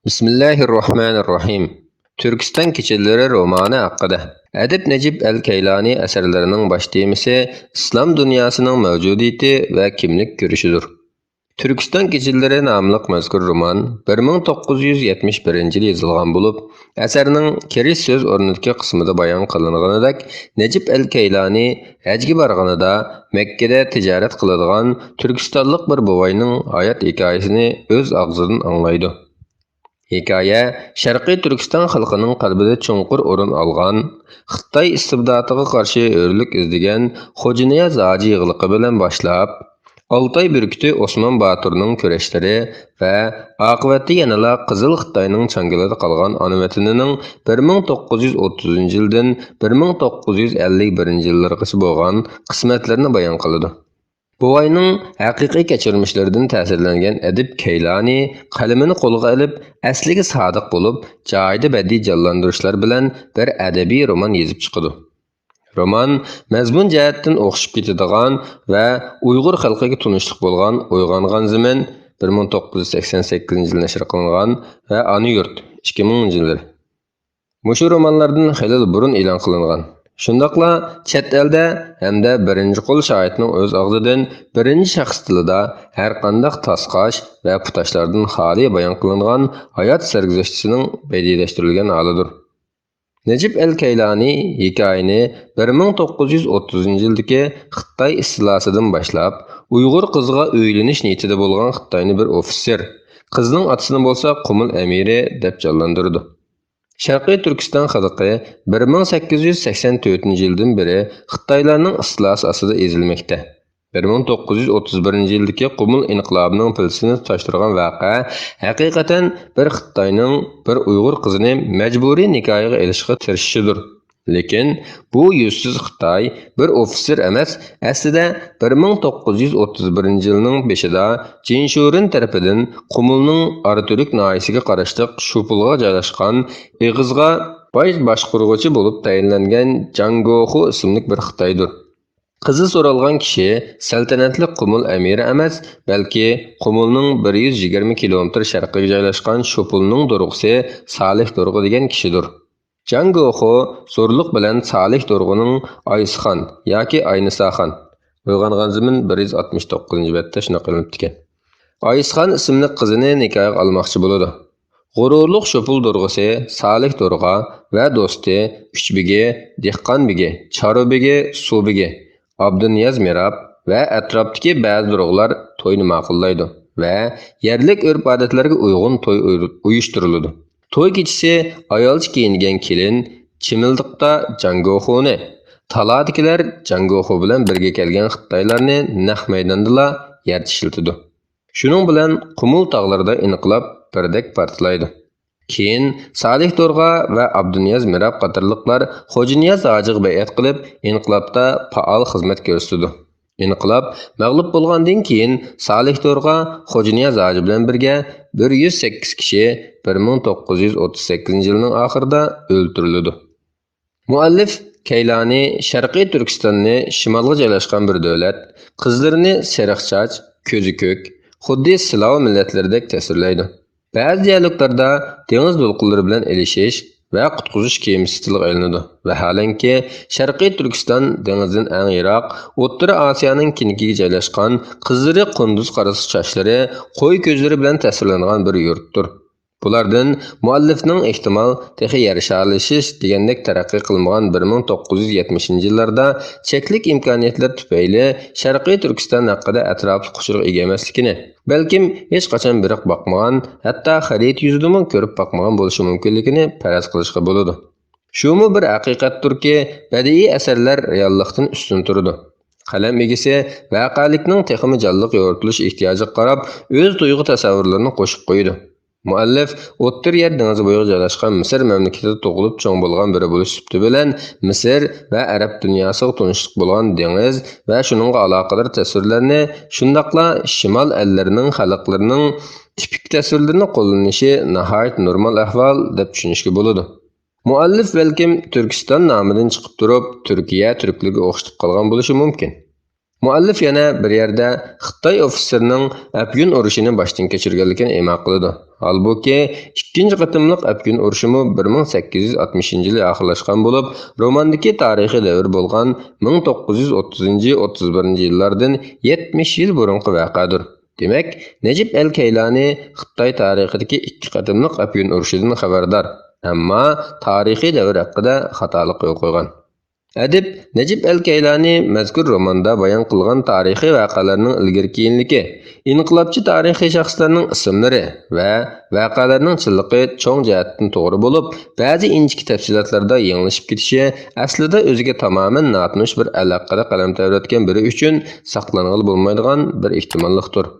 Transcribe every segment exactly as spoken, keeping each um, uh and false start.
بىسمىللاھىررەھمانىررەھىم. تۈركىستان كېچىلىرى رومانى ھەققىدە. ئەدىب نەجىپ ئەل كەيلانى ئەسەرلىرىنىڭ باش تېمىسى ئىسلام دۇنياسىنىڭ مەۋجۇدىيىتى ۋە كىملىك كۈرىشىدۇر. تۈركىستان كېچىلىرى ناملىق مەزكۇر رومان بىر مىڭ توققۇز يۈز يەتمىش بىرىنچى يىلى يېزىلغان بولۇپ، ئەسەرنىڭ كىرىش سۆز ئورنىدىكى قىسمىدا بايان قىلىنغىنىدەك، نەجىپ ئەل كەيلانى ھەجگە بارغىنىدا مەككىدە تىجارەت قىلىدىغان تۈركىستانلىق بىر بوۋاينىڭ ھايات ھېكايىسىنى ئۆز ئاغزىدىن ئاڭلايدۇ. ھېكايە شەرقىي تۈركىستان خەلقىنىڭ قەلبىدە چوڭقۇر ئورۇن ئالغان، خىتاي ئىستىبداتىغا قارشى ھۆرلۈك ئىزدىگەن خوجانىياز ھاجى يىغلىقى بىلەن باشلاپ، ئالتاي بۈركۈتى ئوسمان باتۇرنىڭ كۈرەشلىرى ۋە ئاقىۋەتتە يەنىلا قىزىل خىتاينىڭ چاڭگىلىدا قالغان ئانا ۋەتىنىنىڭ بىر مىڭ توققۇز يۈز ئوتتۇزىنچى يىلدىن بىر مىڭ توققۇز يۈز ئەللىك بىرىنچى يىللىرىغىچە بولغان قىسمەتلىرىنى بايان قىلىدۇ. بوۋاينىڭ ھەقىقىي كەچۈرمىشلىرىدىن تەسىرلەنگەن ئەدىب كەيلانى قەلىمىنى قولىغا ئېلىپ، ئەسلىگە سادىق بولۇپ، جايىدا بەدىئىي جانلاندۇرۇشلار بىلەن بىر ئەدەبىي رومان يېزىپ چىقىدۇ. رومان مەزمۇن جەھەتتىن ئوخشىشىپ كېتىدىغان ۋە ئۇيغۇر خەلقىگە تونۇشلۇق بولغان ئويغانغان زېمىن، بىر مىڭ توققۇز يۈز سەكسەن سەككىزىنچى يىل نەشر قىلىنغان، ۋە ئانا يۇرت، ئىككى مىڭىنچى يىللىرى. مۇشۇ رومانلاردىن خېلىلا بۇرۇن ئېلان قىلىنغان، شۇنداقلا چەت ئەلدە ھەمدە بىرىنچى قول شاھىتنىڭ ئۆز ئاغزىدىن بىرىنچى شەخس تىلىدا ھەرقانداق تاسقاش ۋە پۇتاشلاردىن خالىي بايان قىلىنغان ھايات سەرگۈزەشتىسىنىڭ بەدىئىيلەشتۈرۈلگەن ھالىدۇر. نەجىپ ئەل كەيلانى ھېكايىنى بىر مىڭ توققۇز يۈز ئوتتۇزىنچى يىلدىكى خىتاي ئىستىلاسىدىن باشلاپ، ئۇيغۇر قىزىغا ئۆيلىنىش نىيىتىدە بولغان خىتاينى بىر ئوفىتسېر، قىزنىڭ ئاتىسىنى بولسا قۇمۇل ئەمىرى دەپ جانلاندۇرىدۇ. شەرقىي تۈركىستان خەلقى بىر مىڭ سەككىز يۈز سەكسەن تۆتىنچى يىلدىن بېرى خىتايلارنىڭ ئىستىلاسى ئاستىدا ئېزىلمەكتە. بىر مىڭ توققۇز يۈز ئوتتۇز بىرىنچى يىلدىكى قۇمۇل ئىنقىلابىنىڭ پىلتىسىنى تۇتاشتۇرغان ۋەقە ھەقىقەتەن بىر خىتاينىڭ بىر ئۇيغۇر قىزىنى مەجبۇرىي نىكاھىغا ئېلىشقا تىرىشىشىدۇر. لېكىن بۇ يۈزسىز خىتاي بىر ئوفىتسېر ئەمەس، ئەسلىدە بىر مىڭ توققۇز يۈز ئوتتۇز بىرىنچى يىلنىڭ بېشىدا جىنشۇرېن تەرىپىدىن قۇمۇلنىڭ ئاراتۈرك ناھىيىسىگە قاراشلىق شۇپۇلغا جايلاشقان ئېغىزغا باش باشقۇرغۇچى بولۇپ تەيىنلەنگەن جاڭ گوخۇ ئىسىملىك بىر خىتايدۇر. قىزى سورالغان كىشى سەلتەنەتلىك قۇمۇل ئەمىرى ئەمەس، بەلكى قۇمۇلنىڭ بىر يۈز يىگىرمە كىلومېتىر شەرقىگە جايلاشقان شۇپۇلنىڭ دورغىسى سالىھ دورغا دېگەن كىشىدۇر. جاڭ گوخۇ زورلۇق بىلەن سالىھ دورغىنىڭ ئايسىخان ياكى ئاينىساخان، ئويغانغان زېمىن بىر يۈز ئاتمىش توققۇزىنچى بەتتە شۇنداق ئېلىنىپتىكەن. ئايسىخان ئىسىملىك قىزىنى نىكاھىغا ئالماقچى بولىدۇ. غۇرۇرلۇق شوپۇل دورغىسى سالىھ دورغا ۋە دوستى ئۈچ بېگى، دېھقان بېگى، چارۋا بېگى، سۇ بېگى، ئابدۇنىياز مىراب ۋە ئەتراپتىكى بەزى دورغىلار توينى ماقۇللايدۇ ۋە يەرلىك ئۆرپ-ئادەتلەرگە ئۇيغۇن توي ئۇيرۇ-، ئۇيۇشتۇرۇلىدۇ. توي كېچىسى ئايالچە كىيىنگەن كېلىن چىمىلدىقتا جاڭگوخۇنى، تالادىكىلەر جاڭگوخۇ بىلەن بىرگە كەلگەن خىتايلارنى نەق مەيداندىلا يەر چىشلىتىدۇ. شۇنىڭ بىلەن قۇمۇل تاغلىرىدا ئىنقىلاب بىردەك پارتلايدۇ. كېيىن سالىھ دورغا ۋە ئابدۇنىياز مىراب قاتارلىقلار خوجانىياز ھاجىغا بەيئەت قىلىپ، ئىنقىلابتا پائال خىزمەت كۆرسىتىدۇ. ئىنقىلاب مەغلۇپ بولغاندىن كېيىن، سالىھ دورغا خوجانىياز ھاجى بىلەن بىرگە بىر يۈز سەككىز كىشى بىر مىڭ توققۇز يۈز ئوتتۇز سەككىزىنچى يىلنىڭ ئاخىرىدا ئۆلتۈرۈلىدۇ. مۇئەللىف كەيلانى شەرقىي تۈركىستاننى شىمالغا جايلاشقان بىر دۆلەت، قىزلىرىنى سېرىق چاچ، كۆزى كۆك، خۇددى سلاۋ مىللەتلىرىدەك تەسۋىرلەيدۇ. بەزى دىيالوگلاردا دېڭىز دولقۇنلىرى بىلەن ئېلىشىش ۋە قۇتقۇزۇش كېمىسى تىلغا ئېلىنىدۇ. ۋەھالەنكى، شەرقىي تۈركىستان دېڭىزدىن ئەڭ يىراق، ئوتتۇرا ئاسىيانىڭ كېنىكىگە جايلاشقان، قىزلىرى قۇندۇز قارىسا چاچلىرى، قوي كۆزلىرى بىلەن تەسۋىرلەنگەن بىر يۇرتتۇر. بۇلاردىن مۇئەللىفنىڭ ئېھتىمال تېخى يەر شارلىشىش دېگەندەك تەرەققىي قىلمىغان بىر مىڭ توققۇز يۈز يەتمىشىنچى يىللاردا چەكلىك ئىمكانىيەتلەر تۈپەيلى شەرقىي تۈركىستان ھەققىدە ئەتراپلىق ئۇچۇرغا ئىگە ئەمەسلىكىنى، بەلكىم ھېچقاچان بېرىپ باقمىغان، ھەتتا خەرىتە يۈزىدىمۇ كۆرۈپ باقمىغان بولۇشى مۇمكىنلىكىنى پەرەز قىلىشقا بولىدۇ. شۇمۇ بىر ھەقىقەتتۇركى، بەدىئىي ئەسەرلەر رېئاللىقتىن ئۈستۈن تۇرىدۇ. قەلەم ئىگىسى ۋەقەلىكنىڭ تېخىمۇ جانلىق يورۇتۇلۇش ئېھتىياجىغا قاراپ ئۆز تۇيغۇ تەسەۋۋۇرلىرىنى قوشۇپ قويىدۇ. مۇئەللىپ ئوتتۇرا يەر دېڭىزى بويىغا جايلاشقان مىسىر مەملىكىتىدە تۇغۇلۇپ چوڭ بولغان بىرى بولۇش سۈپىتى بىلەن، مىسىر ۋە ئەرەب دۇنياسىغا تونۇشلۇق بولغان دېڭىز ۋە شۇنىڭغا ئالاقىدار تەسۋىرلەرنى، شۇنداقلا شىمال ئەللىرىنىڭ خەلقلىرىنىڭ تىپىك تەسۋىرلىرىنى قوللىنىشى ناھايىتى نورمال ئەھۋال دەپ چۈشىنىشكە بولىدۇ. مۇئەللىپ بەلكىم تۈركىستان نامىدىن چىقىپ تۇرۇپ، تۈركىيە تۈركلىرىگە ئوخشىتىپ قالغان بولۇشى مۇمكىن. مۇئەللىپ يەنە بىر يەردە خىتاي ئوفىتسېرىنىڭ ئەپيۈن ئۇرۇشىنى باشتىن كەچۈرگەنلىكىنى ئىما قىلىدۇ. ھالبۇكى، ئىككىنچى قېتىملىق ئەپيۈن ئۇرۇشىمۇ بىر مىڭ سەككىز يۈز ئاتمىشىنچى يىلى ئاخىرلاشقان بولۇپ، روماندىكى تارىخىي دەۋر بولغان مىڭ توققۇز يۈز ئوتتۇزىنچى، ئوتتۇز بىرىنچى يىللاردىن يەتمىش يىل بۇرۇنقى ۋەقەدۇر. دېمەك، نەجىپ ئەل كەيلانى خىتاي تارىخىدىكى ئىككى قېتىملىق ئەپيۈن ئۇرۇشىدىن خەۋەردار، ئەمما تارىخىي دەۋر ھەققىدە خاتالىق يول قويغان. ئەدىب نەجىپ ئەل كەيلانى مەزكۇر روماندا بايان قىلغان تارىخىي ۋەقەلەرنىڭ ئىلگىرى-كېيىنلىكى، ئىنقىلابچى تارىخىي شەخسلەرنىڭ ئىسىملىرى ۋە ۋەقەلەرنىڭ چىنلىقى چوڭ جەھەتتىن توغرا بولۇپ، بەزى ئىنچىكە تەپسىلاتلاردا يېڭىلىشىپ كېتىشى ئەسلىدە ئۆزىگە تامامەن ناتونۇش بىر ئەل ھەققىدە قەلەم تەۋرەتكەن بىرى ئۈچۈن ساقلانغىلى بولمايدىغان بىر ئېھتىماللىقتۇر.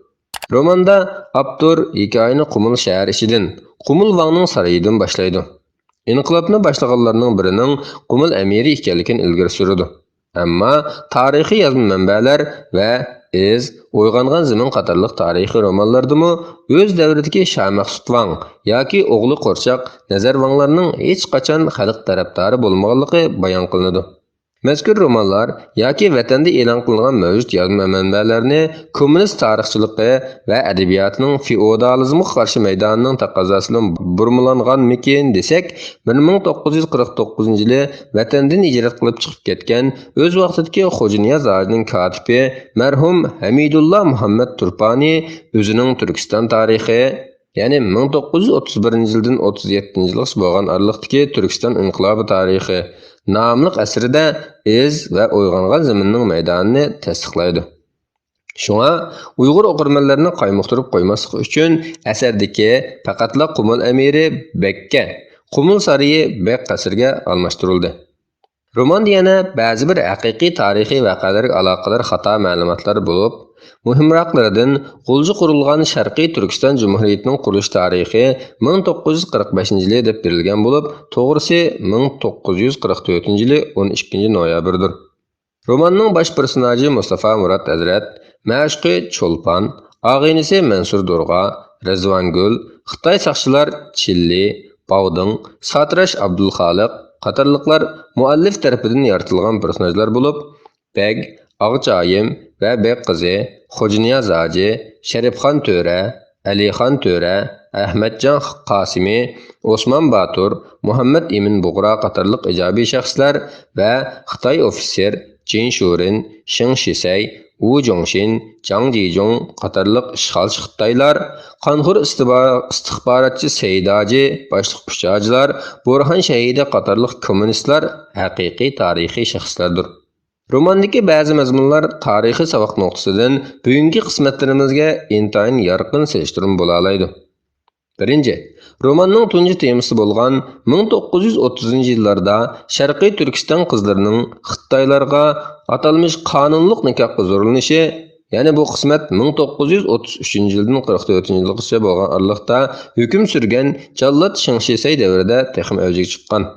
روماندا ئاپتور ھېكايىنى قۇمۇل شەھەر ئىچىدىن، قۇمۇل ۋاڭنىڭ سارىيىدىن باشلايدۇ. ئىنقىلابنى باشلىغانلارنىڭ بىرىنىڭ قۇمۇل ئەمىرى ئىكەنلىكىنى ئىلگىرى سۈرىدۇ. ئەمما تارىخىي يازما مەنبەلەر ۋە ئىز، ئويغانغان زېمىن قاتارلىق تارىخىي رومانلاردىمۇ ئۆز دەۋرىدىكى شاھ مەخسۇت ۋاڭ ياكى ئوغلى قورچاق نەزەر ۋاڭلارنىڭ ھېچقاچان خەلق تەرەپدارى بولمىغانلىقى بايان قىلىنىدۇ. مەزكۇر رومانلار ياكى ۋەتەندە ئېلان قىلىنغان مەۋجۇت يازما مەنبەلەرنى كوممۇنىست تارىخچىلىقى ۋە ئەدەبىياتىنىڭ فېئودالىزمغا قارشى مەيدانىنىڭ تەقەززاسىدىن بۇرمىلانغانمىكىن دېسەك، بىر مىڭ توققۇز يۈز قىرىق توققۇزىنچى يىلى ۋەتەندىن ھىجرەت قىلىپ چىقىپ كەتكەن، ئۆز ۋاقتىدىكى خوجانىياز ھاجىنىڭ كاتىپى مەرھۇم ھەمىدۇللا مۇھەممەد تۇرپانى ئۆزىنىڭ تۈركىستان تارىخى، يەنى مىڭ توققۇز يۈز ئوتتۇز بىرىنچى يىلدىن ئوتتۇز يەتتىنچى يىلغىچە بولغان ئارىلىقتىكى تۈركىستان ئىنقىلابى تارىخى ناملىق ئەسىرىدە ئىز ۋە ئويغانغان زېمىننىڭ مەيدانىنى تەستىقلايدۇ. شۇڭا ئۇيغۇر ئوقۇرمەنلىرىنى قايمۇقتۇرۇپ قويماسلىق ئۈچۈن ئەسەردىكى پەقەتلا قۇمۇل ئەمىرى بەگكە، قۇمۇل سارىيى بەگ قەسرىگە ئالماشتۇرۇلدى. روماندا يەنە بەزى بىر ھەقىقىي تارىخىي ۋەقەلەرگە ئالاقىدار خاتا مەلۇماتلار بولۇپ، مۇھىمراقلىرىدىن غۇلجا قۇرۇلغان شەرقىي تۈركىستان جۇمھۇرىيىتىنىڭ قۇرۇلۇش تارىخى مىڭ توققۇز يۈز قىرىق بەشىنچى يىلى دەپ بېرىلگەن بولۇپ، توغرىسى مىڭ توققۇز يۈز قىرىق تۆتىنچى يىلى ئون ئىككىنچى نويابىردۇر. روماننىڭ باش پېرسوناژى مۇستافا مۇرات ھەزرەت، مەشۇقى چولپان، ئاغىنىسى مەنسۇر دورغا، رىزۋانگۈل، خىتاي ساقچىلار چىللى، باۋدىڭ، ساتىراش ئابدۇلخالىق قاتارلىقلار مۇئەللىپ تەرىپىدىن يارىتىلغان پېرسوناژلار بولۇپ، بەگ، ئاغىچايىم ۋە بەگ قىزى، خوجانىياز ھاجى، شەرىپخان تۆرە، ئەلىخان تۆرە، ئەھمەتجان قاسىمى، ئوسمان باتۇر، مۇھەممەد ئىمىن بۇغرا قاتارلىق ئىجابىي شەخسلەر ۋە خىتاي ئوفىتسېر جىن شۇرىن، شېڭ شىسەي، ۋۇ جۇڭشىن، جاڭ جىجۇڭ قاتارلىق ئىشغالچى خىتايلار، قانخور ئىستىبا-، ئىستىخباراتچى سەيداجى، باشلىق پۇچاجىلار، بورھان شەھىدى قاتارلىق كوممۇنىستلار ھەقىقىي تارىخىي شەخسلەردۇر. روماندىكى بەزى مەزمۇنلار تارىخىي ساۋاق نۇقتىسىدىن بۈگۈنكى قىسمەتلىرىمىزگە ئىنتايىن يارقىن سېلىشتۇرما بولالايدۇ. بىرىنچى، روماننىڭ تۇنجى تېمىسى بولغان مىڭ توققۇز يۈز ئوتتۇزىنچى يىللاردا شەرقىي تۈركىستان قىزلىرىنىڭ خىتايلارغا ئاتالمىش قانۇنلۇق نىكاھقا زورلىنىشى، يەنى بۇ قىسمەت مىڭ توققۇز يۈز ئوتتۇز ئۈچىنچى يىلدىن قىرىق تۆتىنچى يىلغىچە بولغان ئارىلىقتا ھۆكۈم سۈرگەن جاللات شېڭ شىسەي دەۋرىدە تېخىمۇ ئەۋجىگە چىققان.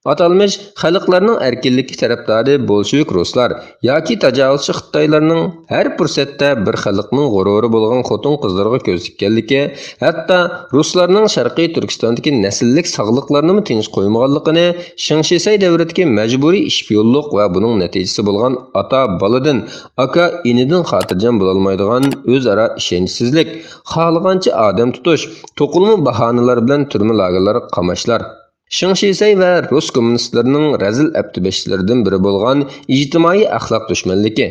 ئاتالمىش خەلقلەرنىڭ ئەركىنلىكى تەرەپدارى بولشېۋىك رۇسلار ياكى تاجاۋۇزچى خىتايلارنىڭ ھەر پۇرسەتتە بىر خەلقنىڭ غۇرۇرى بولغان خوتۇن-قىزلىرىغا كۆز تىككەنلىكى، ھەتتا رۇسلارنىڭ شەرقىي تۈركىستاندىكى نەسىللىك ساغلىقلارنىمۇ تىنچ قويمىغانلىقىنى شېڭ شىسەي دەۋرىدىكى مەجبۇرىي ئىش-پىيونلۇق ۋە بۇنىڭ نەتىجىسى بولغان ئاتا-بالىدىن، ئاكا-ئىنىدىن خاتىرجەم بولالمايدىغان ئۆزئارا ئىشەنچسىزلىك، خالىغانچە ئادەم تۇتۇش، توقۇلما باھانىلەر بىلەن تۈرمە لاگېرلارغا قاماشلار، شېڭ شىسەي ۋە رۇس كوممۇنىستلىرىنىڭ رەزىل ئەپتىبەشلىرىدىن بىرى بولغان ئىجتىمائىي ئەخلاق دۈشمەنلىكى،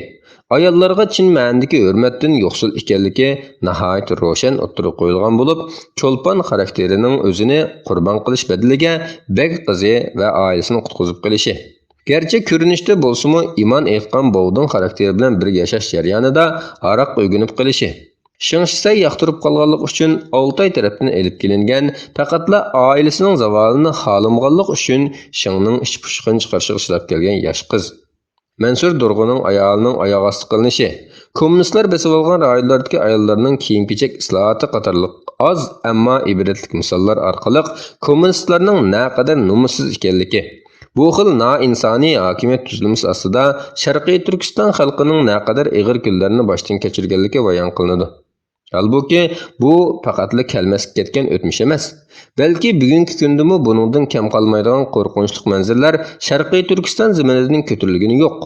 ئاياللارغا چىن مەنىدىكى ھۆرمەتتىن يوقسۇل ئىكەنلىكى ناھايىتى روشەن ئوتتۇرىغا قويۇلغان بولۇپ، چولپان خاراكتېرىنىڭ ئۆزىنى قۇربان قىلىش بەدىلىگە بەگ قىزى ۋە ئائىلىسىنى قۇتقۇزۇپ قېلىشى، گەرچە كۆرۈنۈشتە بولسىمۇ ئىمان ئېيتقان بوۋدىن خاراكتېرى بىلەن بىر ياشاش جەريانىدا ھاراق ئۆگىنىپ قېلىشى، شېڭ شىسەي ياقتۇرۇپ قالغانلىقى ئۈچۈن ئالتاي تەرەپتىن ئېلىپ كېلىنگەن، پەقەتلا ئائىلىسىنىڭ زاۋالىنى خالىمىغانلىقى ئۈچۈن شېڭنىڭ ئىچ پۇشۇقىنى چىقىرىشىغا چىداپ كەلگەن ياش قىز. مەنسۇر دۇرغۇننىڭ ئايالىنىڭ ئاياغ ئاستى قىلىنىشى، كوممۇنىستلار بېسىۋالغان رايونلاردىكى ئاياللارنىڭ كىيىم-كېچەك ئىسلاھاتى قاتارلىق ئاز، ئەمما ئىبرەتلىك مىساللار ئارقىلىق كوممۇنىستلارنىڭ نەقەدەر نومۇسسىز ئىكەنلىكى، بۇ خىل نائىنسانىي ھاكىمىيەت تۈزۈلمىسى ئاستىدا شەرقىي تۈركىستان خەلقىنىڭ نەقەدەر ئېغىر كۈنلەرنى باشتىن كەچۈرگەنلىكى بايان قىلىنىدۇ. ھالبۇكى، بۇ پەقەتلا كەلمەسكە كەتكەن ئۆتمۈش ئەمەس، بەلكى بۈگۈنكى كۈندىمۇ بۇنىڭدىن كەم قالمايدىغان قورقۇنچلۇق مەنزىرىلەر شەرقىي تۈركىستان زېمىنىدىن كۆتۈرۈلگىنى يوق.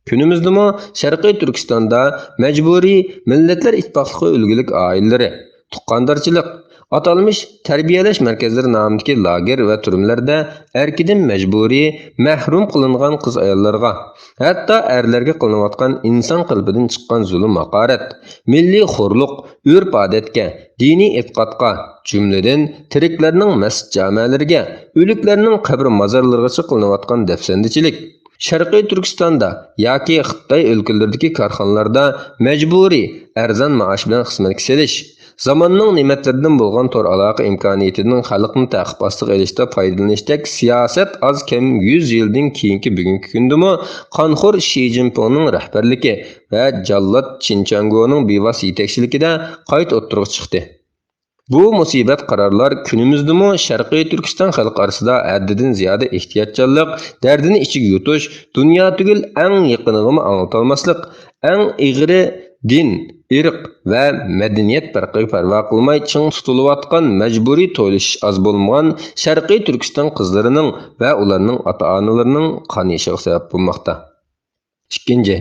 كۈنىمىزدىمۇ شەرقىي تۈركىستاندا مەجبۇرىي مىللەتلەر ئىتتىپاقلىقى ئۈلگىلىك ئائىلىلىرى، تۇغقاندارچىلىق، ئاتالمىش تەربىيەلەش مەركەزلىرى نامىدىكى لاگېر ۋە تۈرمىلەردە ئەركىدىن مەجبۇرىي مەھرۇم قىلىنغان قىز-ئاياللارغا، ھەتتا ئەرلەرگە قىلىنىۋاتقان ئىنسان قېلىپىدىن چىققان زۇلۇم-ھاقارەت، مىللىي خورلۇق، ئۆرپ-ئادەتكە، دىنىي ئېتىقادقا، جۈملىدىن تىرىكلەرنىڭ مەسچىت-جامەلىرىگە، ئۆلۈكلەرنىڭ قەبرە-مازارلىرىغىچە قىلىنىۋاتقان دەپسەندىچىلىك، شەرقىي تۈركىستاندا ياكى خىتاي ئۆلكىلىرىدىكى كارخانىلاردا مەجبۇرىي ئەرزان مائاش بىلەن خىزمەتكە سېلىش، زاماننىڭ نېمەتلىرىدىن بولغان تور ئالاقە ئىمكانىيىتىدىن خەلقنى تەقىب ئاستىغا ئېلىشتا پايدىلىنىشتەك سىياسەت ئاز كەم يۈز يىلدىن كېيىنكى بۈگۈنكى كۈندىمۇ قانخور شى جىنپىڭنىڭ رەھبەرلىكى ۋە جاللات چىن چياڭگونىڭ بىۋاسىتە يېتەكچىلىكىدە قايتا ئوتتۇرىغا چىقتى. بۇ مۇسىبەت قارارلار كۈنىمىزدىمۇ شەرقىي تۈركىستان خەلقى ئارىسىدا ھەددىدىن زىيادە ئېھتىياتچانلىق، دەردىنى ئىچىگە يۇتۇش، دۇنيا تۈگۈل ئەڭ يېقىنىغىمۇ ئاڭلىتالماسلىق، ئەڭ ئېغىرى دىن، ئىرق ۋە مەدەنىيەت پەرقىگە پەرۋا قىلماي چىڭ تۇتۇلۇۋاتقان مەجبۇرىي تويلىشىش ئاز بولمىغان شەرقىي تۈركىستان قىزلىرىنىڭ ۋە ئۇلارنىڭ ئاتا-ئانىلىرىنىڭ قان يېشىغا سەۋەب بولماقتا. ئىككىنچى،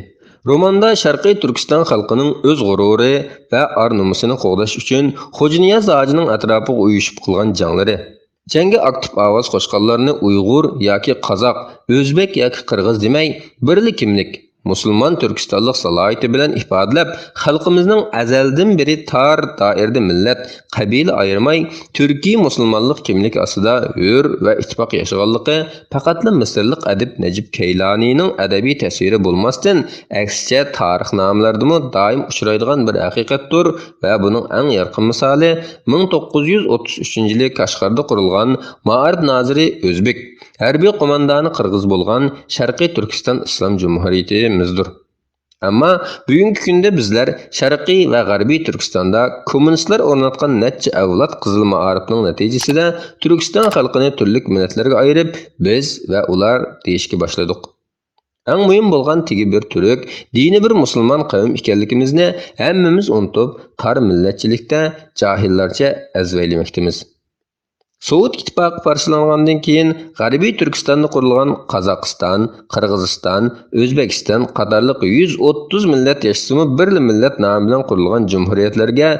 روماندا شەرقىي تۈركىستان خەلقىنىڭ ئۆز غۇرۇرى ۋە ئار-نومۇسىنى قوغداش ئۈچۈن خوجانىياز ھاجىنىڭ ئەتراپىغا ئۇيۇشۇپ قىلغان جەڭلىرى، جەڭگە ئاكتىپ ئاۋاز قوشقانلارنى ئۇيغۇر ياكى قازاق، ئۆزبېك ياكى قىرغىز دېمەي، بىرلا كىملىك، مۇسۇلمان تۈركىستانلىق سالاھىيىتى بىلەن ئىپادىلەپ، خەلقىمىزنىڭ ئەزەلدىن بېرى تار دائىرىدە مىللەت، قەبىلە ئايرىماي، تۈركىي مۇسۇلمانلىق كىملىكى ئاستىدا ھۆر ۋە ئىتتىپاق ياشىغانلىقى پەقەتلا مىسىرلىق ئەدىب نەجىپ كەيلانىنىڭ ئەدەبىي تەسۋىرى بولماستىن، ئەكسىچە تارىخنامىلەردىمۇ دائىم ئۇچرايدىغان بىر ھەقىقەتتۇر ۋە بۇنىڭ ئەڭ يارقىن مىسالى مىڭ توققۇز يۈز ئوتتۇز ئۈچىنچى يىلى كاشغاردا قۇرۇلغان مائارىپ نازىرى ئۆزبېك، ھەربىي قوماندانى قىرغىز بولغان شەرقىي تۈركىستان ئىسلام جۇمھۇرىيىتىمىزدۇر. ئەمما بۈگۈنكى كۈندە بىزلەر شەرقىي ۋە غەربىي تۈركىستاندا كوممۇنىستلار ئورناتقان نەچچە ئەۋلاد قىزىل مائارىپنىڭ نەتىجىسىدە تۈركىستان خەلقىنى تۈرلۈك مىللەتلەرگە ئايرىپ، بىز ۋە ئۇلار دېيىشكە باشلىدۇق. ئەڭ مۇھىم بولغان تېگى بىر تۈرك، دىنى بىر مۇسۇلمان قەۋم ئىكەنلىكىمىزنى ھەممىمىز ئۇنتۇپ، تار مىللەتچىلىكتە جاھىللارچە ئەزۋەيلىمەكتىمىز. سوۋېت ئىتتىپاقى پارچىلانغاندىن كېيىن، غەربىي تۈركىستاندا قۇرۇلغان قازاقىستان، قىرغىزىستان، ئۆزبېكىستان قاتارلىق يۈز ئوتتۇز مىللەت ياشىسىمۇ، بىرلا مىللەت نامى بىلەن قۇرۇلغان جۇمھۇرىيەتلەرگە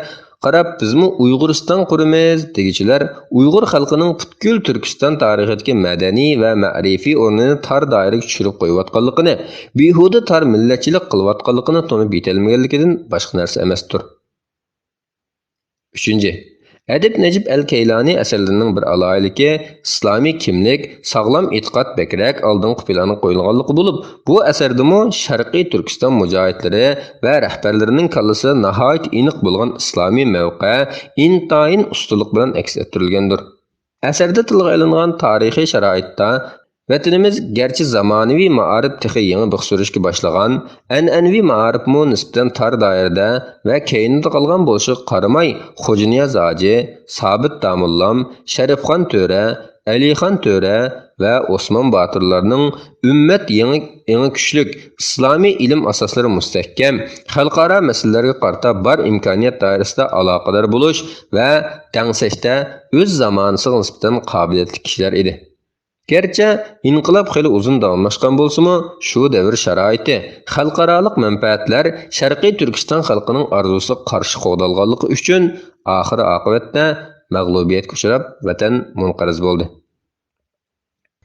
قاراپ، بىزمۇ ئۇيغۇرىستان قۇرىمىز دېگۈچىلەر ئۇيغۇر خەلقىنىڭ پۈتكۈل تۈركىستان تارىخىدىكى مەدەنىي ۋە مەرىپىي ئورنىنى تار دائىرىگە چۈشۈرۈپ قويۇۋاتقانلىقىنى، بىھۇدە تار مىللەتچىلىك قىلىۋاتقانلىقىنى تونۇپ يېتەلمىگەنلىكىدىن باشقا نەرسە ئەمەستۇر. ئۈچىنچى، ئەدىب نەجىپ ئەل كەيلانى ئەسەرلىرىنىڭ بىر ئالاھىدىلىكى ئىسلامىي كىملىك، ساغلام ئېتىقاد بەكرەك ئالدىنقى پىلانغا قويۇلغانلىقى بولۇپ، بۇ ئەسەردىمۇ شەرقىي تۈركىستان مۇجاھىدلىرى ۋە رەھبەرلىرىنىڭ كاللىسىدا ناھايىتى ئېنىق بولغان ئىسلامىي مەۋقە ئىنتايىن ئۇستىلىق بىلەن ئەكس ئەتتۈرۈلگەندۇر. ئەسەردە تىلغا ئېلىنغان تارىخىي شارائىتتا، ۋەتىنىمىز گەرچە زامانىۋى مائارىپ تېخى يېڭى بىخ سۈرۈشكە باشلىغان، ئەنئەنىۋى مائارىپمۇ نىسبەتەن تار دائىرىدە ۋە كەينىدە قالغان بولۇشىغا قارىماي، خوجانىياز ھاجى، سابىت داموللام، شەرىپخان تۆرە، ئەلىخان تۆرە ۋە ئوسمان باتۇرلارنىڭ ئۈممەت يېڭى، يېڭى كۈچلۈك ئىسلامىي ئىلىم ئاساسلىرى مۇستەھكەم، خەلقئارا مەسىلىلەرگە قارىتا بار ئىمكانىيەت دائىرىسىدە ئالاقىدار بولۇش ۋە دەڭسەشتە ئۆز زامانىسىغا نىسبەتەن قابىلىيەتلىك كىشىلەر ئىدى. گەرچە ئىنقىلاب خېلى ئۇزۇن داۋاملاشقان بولسىمۇ، شۇ دەۋر شارائىتى، خەلقئارالىق مەنپەئەتلەر شەرقىي تۈركىستان خەلقىنىڭ ئارزۇسىغا قارشى قوغدالغانلىقى ئۈچۈن، ئاخىرى ئاقىۋەتتە مەغلۇبىيەتكە ئۇچراپ، ۋەتەن مۇنقەرز بولدى.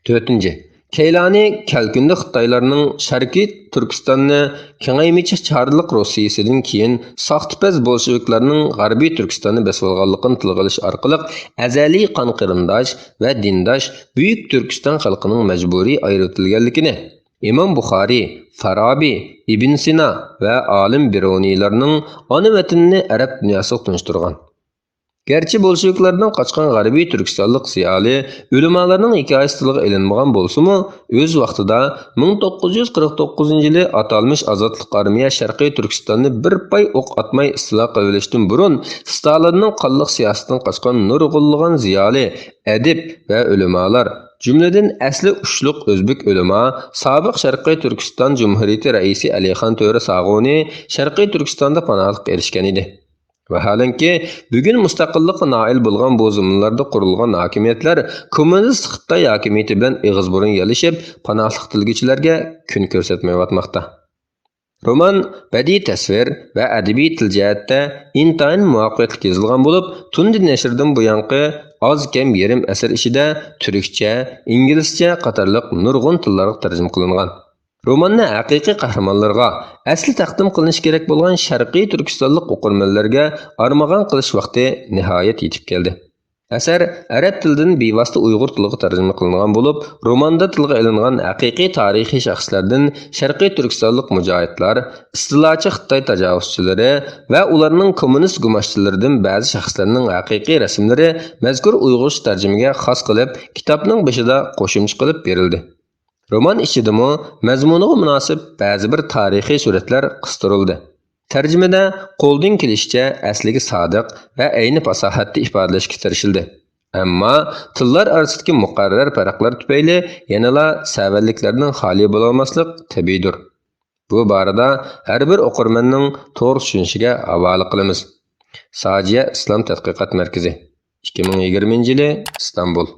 تۆتىنچى، كەيلانى كەلكۈندە خىتايلارنىڭ شەرقىي تۈركىستاننى كېڭەيمىچە چارلىق روسىيىسىدىن كېيىن ساختىپەز بولشېۋىكلارنىڭ غەربىي تۈركىستاننى بېسىۋالغانلىقىنى تىلغا ئېلىش ئارقىلىق ئەزەلىي قان قېرىنداش ۋە دىنداش بۈيۈك تۈركىستان خەلقىنىڭ مەجبۇرىي ئايرىۋېتىلگەنلىكىنى ئىمام بۇخارىي، فارابى، ئىبن سىنا ۋە ئالىم بىرۇنىيلارنىڭ ئانا ۋەتىنىنى ئەرەب دۇنياسىغا تونۇشتۇرغان. گەرچە بولشېۋىكلاردىن قاچقان غەربىي تۈركىستانلىق زىيالىي، ئۆلىمالارنىڭ ھېكايىسى تىلغا ئېلىنمىغان بولسىمۇ، ئۆز ۋاقتىدا مىڭ توققۇز يۈز قىرىق توققۇزىنچى يىلى ئاتالمىش ئازادلىق ئارمىيە شەرقىي تۈركىستاننى بىر پاي ئوق ئاتماي ئىستىلا قىلىۋېلىشتىن بۇرۇن، ستالىننىڭ قانلىق سىياسىتىدىن قاچقان نۇرغۇنلىغان زىيالىي، ئەدىب ۋە ئۆلىمالار، جۈملىدىن ئەسلى ئۇچلۇق ئۆزبېك ئۆلىما، سابىق شەرقىي تۈركىستان جۇمھۇرىيىتى رەئىسى ئەلىخان تۆرە ساغۇنى شەرقىي تۈركىستاندا پاناھلىققا ئېرىشكەن ئىدى. ۋەھالەنكى، بۈگۈن مۇستەقىللىققا نائىل بولغان بۇ زېمىنلاردا قۇرۇلغان ھاكىمىيەتلەر كوممۇنىست خىتاي ھاكىمىيىتى بىلەن ئېغىز بۇرۇن يالىشىپ، پاناھلىق تىلىگۈچىلەرگە كۈن كۆرسەتمەيۋاتماقتا. رومان بەدىئىي تەسۋىر ۋە ئەدەبىي تىل جەھەتتە ئىنتايىن مۇۋەپپەقىيەتلىك يېزىلغان بولۇپ، تۇندى نەشردىن بۇيانقى ئاز كەم يېرىم ئەسىر ئىچىدە تۈركچە، ئىنگلىزچە قاتارلىق نۇرغۇن تىللارغا تەرجىمە قىلىنغان. روماننى ھەقىقىي قەھرىمانلىرىغا، ئەسلى تەقدىم قىلىنىشى كېرەك بولغان شەرقىي تۈركىستانلىق ئوقۇرمەنلەرگە ئارمىغان قىلىش ۋاقتى نىھايەت يېتىپ كەلدى. ئەسەر ئەرەب تىلىدىن بىۋاسىتە ئۇيغۇر تىلىغا تەرجىمە قىلىنغان بولۇپ، روماندا تىلغا ئېلىنغان ھەقىقىي تارىخىي شەخسلەردىن شەرقىي تۈركىستانلىق مۇجاھىدلار، ئىستىلاچى خىتاي تاجاۋۇزچىلىرى ۋە ئۇلارنىڭ كوممۇنىست گۇماشچىلىرىدىن بەزى شەخسلەرنىڭ ھەقىقىي رەسىملىرى مەزكۇر ئۇيغۇرچە تەرجىمىگە خاس قىلىپ، كىتابنىڭ بېشىدا قوشۇمچە قىلىپ بېرىلدى. رومان ئىچىدىمۇ مەزمۇنىغا مۇناسىپ بەزى بىر تارىخىي سۈرەتلەر قىستۇرۇلدى. تەرجىمىدە قولدىن كېلىشىچە ئەسلىگە سادىق ۋە ئەينى پاساھەتتە ئىپادىلەشكە تىرىشىلدى. ئەمما تىللار ئارىسىدىكى مۇقەررەر پەرقلەر تۈپەيلى يەنىلا سەۋەنلىكلەردىن خالىي بولالماسلىق تەبىئىيدۇر. بۇ بارىدا ھەر بىر ئوقۇرمەننىڭ توغرا چۈشىنىشىگە ھاۋالە قىلىمىز. ساجىيە ئىسلام تەتقىقات مەركىزى، ئىككى مىڭ يىگىرمىنچى يىلى، ئىستانبۇل.